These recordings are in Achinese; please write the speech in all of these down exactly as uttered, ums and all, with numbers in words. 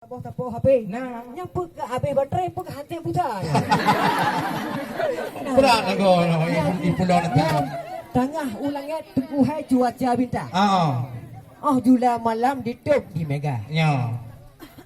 Saboh sapoh H P. Nah. Nyang peue ka habéh baterai, peue ka hanté buta. Brat lagoe nyoe, di pulo Natal. Tangah u langét teungku hai cuaca bintang. Ah. Oh jula malam ditôb di mega. Nyoe.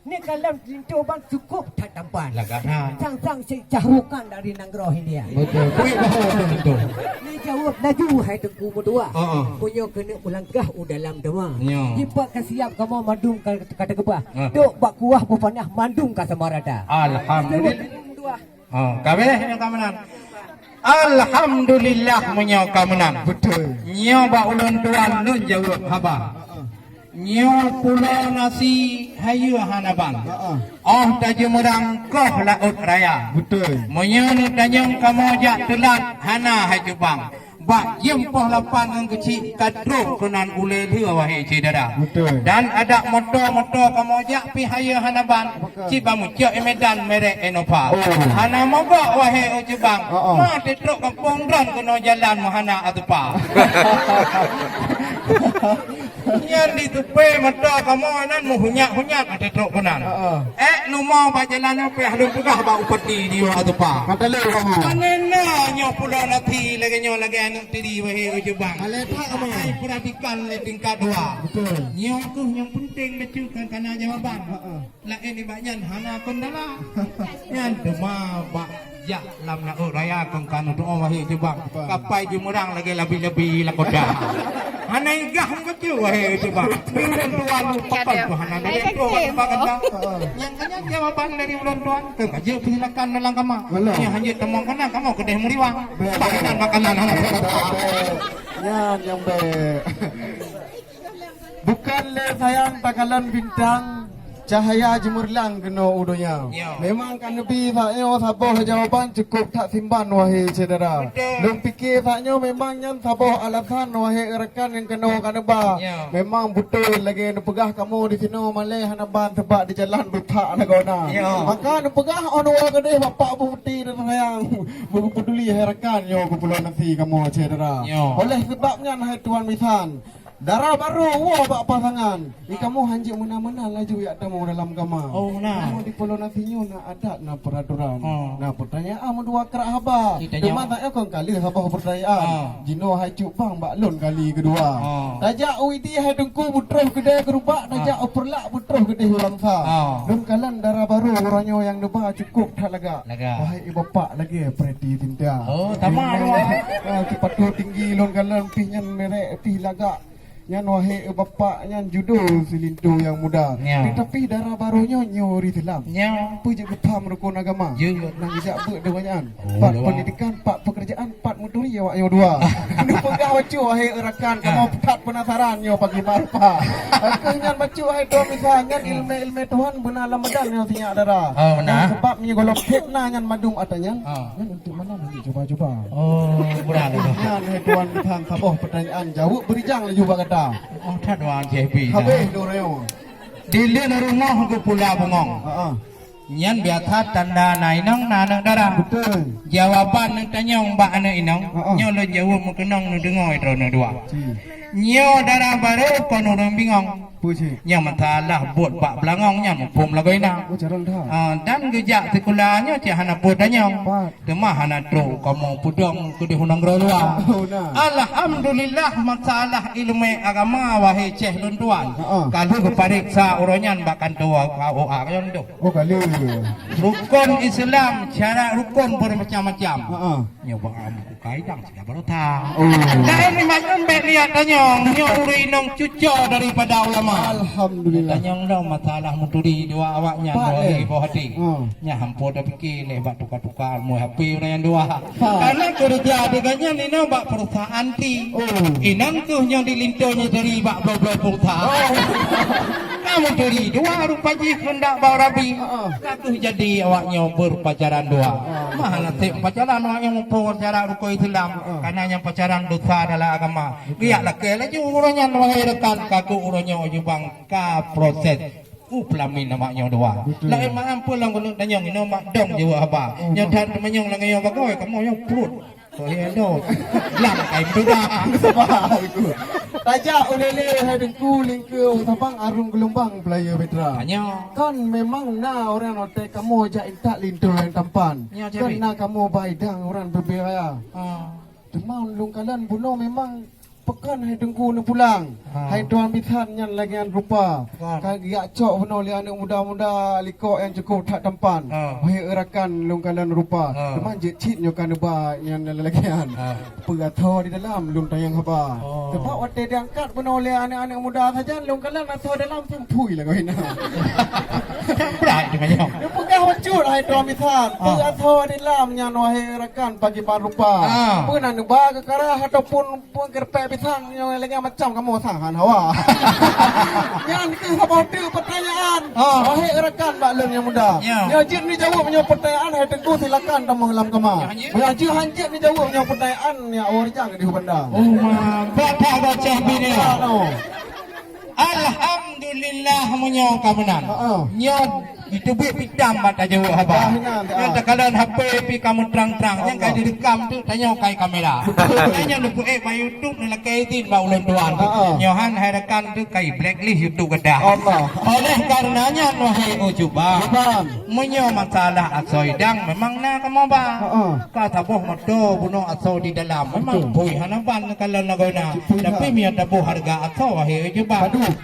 Ni kalam linto bang cukup that tampan. Lagak that. Sang-sang si cahrukan dari nanggroe India. Betul. Kuih bahu betul-betul. Ni jaweueb laju hai teungku meutuah. Heeh. Meunyoe keuneuk meulangkah u dalam teuma. Nyoe. Jipat ka siap kamoe mandum ka, ka teukeubah. Ah. Dok bak kuah beupanah mandum ka sama rata. Alhamdulillah. Jaweueb teungku meutuah. Oh, ka béh nyoe ka meunan. Alhamdulillah meunyoe ka meunan. Betul. Nyoe bak ulôn tuan lôn jaweueb haba. Nyoe pulo nasi hayeue hana ban. Heeh. Oh tajeumeurang koh laôt raya. Betul. Meunyoe neutanyong kamoe jak teulat hana hai cubang. Bak jeuem poh lapan ngon keuchik ka trok keunan ulée lheueh wahé syedara. Betul. Dan adak moto-moto kamoe jak pih hayeue hana ban. Betul. Cit bak mucok i Medan merek Innova. Oh. Hana mogok wahé u cubang. Oh, oh. Ma teutrok gampông droen keunoe jalan meuhana atupa. Nyan di tupé mata kamoe nan meuhunyat-hunyat mata trok keunan. Heeh. Eh, luma bak jalan nyoe payah lôn peugah bak upati di Yoha Tupa. Mata lé kamoe. Panena nyoe pulo nasi lagèe nyoe lagèe aneuk tiri wahé u cubang. Malèe that kamoe. Hai perhatikan lé tingkat dua. Betul. Nyoe keuh nyang penting bacut kan kana jawaban. Heeh. Laén nibak nyan hana kon dara. Nyan teuma bak jak lam laôt raya kon ka neutu'oh wahé cubang. Betul. Kapai jeumeurang lagèe labi-labi lakota. Hana igah meukeue wahé cubang. Ulôn tuan pakon tu hana dari tu bak gata. Nyang ka nyan jawaban dari ulôn tuan. Keu ka jeuet peusilakan dalam kama. Betul. Nyang hanjeuet tamong kana kamoe keudeh meuriwang. Betul. Makanan, makanan hana. Nyan nyang bèk. Bukan lé sayang takalon bintang, cahya jeumeurlang keunoe u donya. Ya. Memang ka neubi saat nyoe saboh jawaban cukup that simban, wahé syedara. Betul. Lôn pike saat nyoe memang nyan saboh alasan, wahé rakan nyang keunoe ka neuba. Ya. Memang beutôi lagèe neupeugah kamoe di sinoe malèe hana ban, sabab di jalan beutak lagoe na. Ya. Maka neupeugah, oh, neuwoe keudeh Bapak Bupati dan sayang, beupeuduli hai rakan nyoe keu pulo nasi kamoe syedara. Ya. Oleh sebab nyan, hai tuan bisan, dara barô woe bak pasangan. Di kamoe hanjeuet meunan-meunan laju jak tamong dalam kama. Oh, na. Kamoe di pulo nasi nyoe na adat, na peuraturan. Oh. Na peutanyaan meudua krak haba. Ditanya. Teuma saat nyoe kon ka lheueh saboh peutanyaan. Oh. Jinoe hai cubang bak lôn kali keudua. Oh. Tajak u Idi hai teungku beutroh keudeh keurubak, tajak u Peureulak beutroh keudeh u Lamsa. Oh. Lôn kalon dara barô uroe nyoe nyang neuba cukup that lagak. Lagak. Wahai bapak lagèe Preti Zinta. Oh, sama dua. Ah, sipatu tinggi lôn kalon pih nyan merek pih lagak. Nyan wahé bapak nyan judul si linto nyang muda. Ya. Teutapi dara barô nyoe nyoe ri Islam. Ya. Peue jeuet geupham rukon agama. Ya. Nang geujak beuet deungon nyan. Oh, pat pendidikan, pat pekerjaan, pat meuturi awak nyoe dua. Neupeugah bacut wahé rakan, kamoe that penasaran nyoe pagi marpa. Keu nyan bacut wahé tuan bisan, nyan ilmé-ilmé Tuhan beuna lam badan nyoe sinyak dara. Oh, beuna. Nyan sebab meunyoe gohlom fitnah nyan mandum ata nyan. Oh. Nyan untuk malam. Cuba-cuba. Oh, beurani. Nyan hai tuan bisan saboh peutanyaan jaweueb beurijang laju bak gata. Oh, that doang J B. Habéh dua rayoe. Di leuen rumoh geupula bungong. Heeh. Nyan biasa tanda na inong na aneuk dara. Beutôi. Jawaban neutanyong bak aneuk inong, heeh, nyoe lôn jaweueb meukeunong neudeungoe droeneuh dua. Ci. Nyoe dara barô kon ureueng bingong. Peue cit? Nyang masalah buet bak beulangong nyan muphom lagoina. Oh, carông that. Ah, dan geujak sikula nyoe cit hana peue tanyong. Pat. Teuma hana trok kamoe peudong keudeh u nanggroe luwa. Oh, nah. Alhamdulillah, masalah ileumèe agama, wahé syèh lôn tuan. Heeh. Ka lheueh geupareksa uroe nyan bak kantô K U A nyan tu. Oh, ka lheueh. Rukon Islam, syarat rukon bermacam-macam. Heeh. Nyoe bak Kaidang sila barota. Oh. Laén nibak nyan bèk lihat tanyong, nyoe ureueng inong cuco daripada ulama. Alhamdulillah. Tanyong dong masalah meuturi dua awak nyan, pat, dua eh, ribu hati. Hmm. Nyan hampa tapike lé bak tuka-tuka ilmu H P ureueng nyan dua. Ha. Karena kerja deungon nyan inong bak perusahaan ti. Oh. Inong keuh nyoe di linto nyoe dari bak bloe-bloe perusahaan. Oh. Kamoe turi dua rupa jih keundak bak Rabi. Heeh. Ka keuh jadi awak nyoe berpacaran dua. Heeh. Mah naseb pacaran awak nyoe muphom syarat rukon Islam. Heeh. Karena nyang pacaran dosa dalam agama. Betul. Geujak lakèe laju uroe nyan, wahai rakan, ka keuh uroe nyoe jubang ka proses. Uh, peulamin awak nyoe dua. Betul. Laén malam pun lam keuneuk tanyong inoe mak dong jaweueb haba. Oh, nyoe mak. That teumanyong lam nyoe bagoe, kamoe nyoe pruet. Oh, ya, no. Lam kai muda. Sabar aku. Tajak ulele hai Teungku lingke sabang arung geulumbang Peulaya Petra. Tanya. Kan memang na orang otai kamoe jak intat linto nyang tampan. Ya, kan Jabi. Na kamoe ba idang orang beubaya. Ah. Teuma lôn kalon bunoe memang pakon hai Teungku neupulang. Ha. Hai tuan bisan nyan lagèe nyan rupa. Kan. Ka geujak cok bunoe lé aneuk muda-muda likot nyang cukôp that tampan. Ha. Wahé rakan lôn kalon rupa. Ha. Teuma jeuet cit nyoe ka neuba nyan lagèe nyan. Ha. Peue athoe di dalam lôn tanyong haba. Oh. Sebab watèe diangkat bunoe lé aneuk-aneuk muda sajan lôn kalon athoe dalam phui lagoe na. Brat teumanyong. Neupeugah bacut hai tuan bisan. Ah. Peue athoe di dalam nyan wahé rakan pakriban rupa. Ah. Peue na neuba keukarah ataupun peue geureupeuk pisang nyoe lagèe macam kamoe sang han hawa. Nyan keuh saboh teuk peutanyaan. Ah. Wahé rakan bak lôn nyang muda. Ya. Nyoe jeuet neujaweueb nyoe peutanyaan hai Teungku silakan tamong lam kama. Ya, ya. Meunyoe jeuet han jeuet neujaweueb nyoe peutanyaan nyak awak rijang di Banda. Oh, ma. Bapak baca bini. Ya, no. Alhamdulillah meunyoe ka meunan. Heeh. Nyoe itu buet pitam bak tajaweueb haba. Ah, ingat, ah. Nyoe takalon H P pi ka meutrang-trang, nyang ka Allah. Direkam tu tanyoe kai kamera. Betul. Tanyoe neupeuék bak YouTube neulakèe izin bak ulôn tuan. Heeh. Nyoe han hai rakan tu kai blacklist YouTube gata. Allah. Oleh karena nyan wahai Ucuba. Cuba. Meunyoe masalah asoe idang memang na kamoe ba. Heeh. Ka saboh moto bunoe asoe di dalam. Memang betul. Pui hana ban neukalon lagoe na. Pui hana. Tapi meunyoe taboh hareuga asoe wahai Ucuba. Aduh.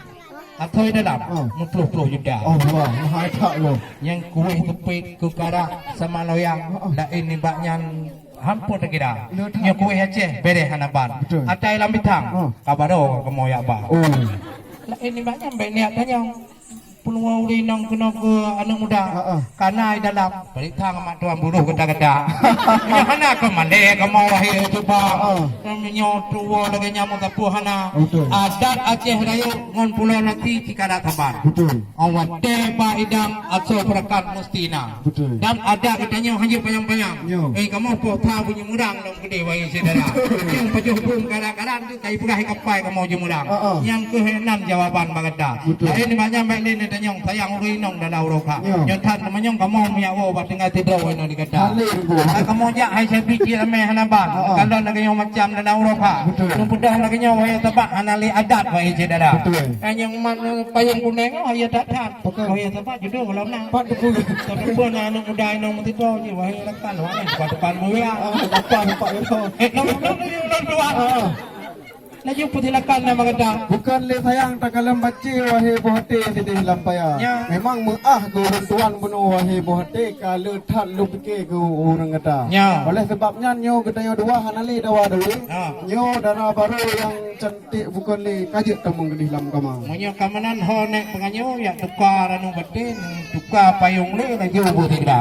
Asoe dalam, oh. Meuploh-ploh juta. Allah, mahai that loh. Nyang kueh teupit keu karak sama loyang, oh, oh. Laén nibak nyan hampôn takira. Nyoe kueh Aceh, bereh hana ban. Betul. Atai lam bitang, oh. Ka baroe kamoe yak ba. Oh. Laén nibak nyan bèk niat tanyong. Peuluwa ulèe inong keunoe keu aneuk muda. Ha, ha. Kana di dalam. Bari thang mak tuan buruh gata-gata. Nyoe hana keu malèe kamoe wahai Ucuba. Ha. Nyoe tuwoe lagèe nyan meusapeue hana. Betul. Adat Aceh Rayeuk ngon Pulo Nasi cit ka na saban. Betul. Watèe ba idang asoe beurakan musti na. Betul. Dan adat geutanyoe hanjeuet panyang-panyang. Nyo. Eh, kamoe poh that beunyeumurang lom keudeh wahai syedara. Betul. Nyang pajoh bom karan-karan tu kai peugah ié kapai kamoe jeumurang. Ha, ha. Nyang keuh nan jawaban bak gata. Betul. Laén nibak nyan bèk lé neutanyong sayang ureueng inong dalam uroe kha. Ya. Nyoe that teumanyong kamoe meunyak woe bak teungoh sidroe inong di gata. Saleh, Bu. Hai kamoe jak hai sabe cit ramè hana ban. Ha, ha. Kalon lagèe nyoe macam dalam uroe kha. Betul. Neupeugah lagèe nyoe wahai sabab hana lé adat wahai syedara. Betul. Hai nyang mat payong kunèng oh ya that-that. Bukan. Oh ya sabab judul kalau na. Pat teupeu. Tapi pun aneuk muda inong meusidroe jih wahai rakan wahai depan-depan mulia. Ah, depan, depan, depan. Eh, kamu belum lagi belum tua. Ah. Laju persilakan nama kata. Bukan lé sayang takalon baci wahai boh até sideh lam paya. Ya. Memang meuah keu ureueng tuan bunoe wahai boh até ka le that lôn pike keu ureueng gata. Ya. Oleh sebab nyan nyoe geutanyoe dua hana lé dawa dulu. Ya. Nyoe dara barô nyang cantik bukan lé ka jeuet tamong keudeh lam kama. Meunyoe ka meunan ho nèk peunganyoe yak tuka ranub batén, tuka payong lé laju beusigra.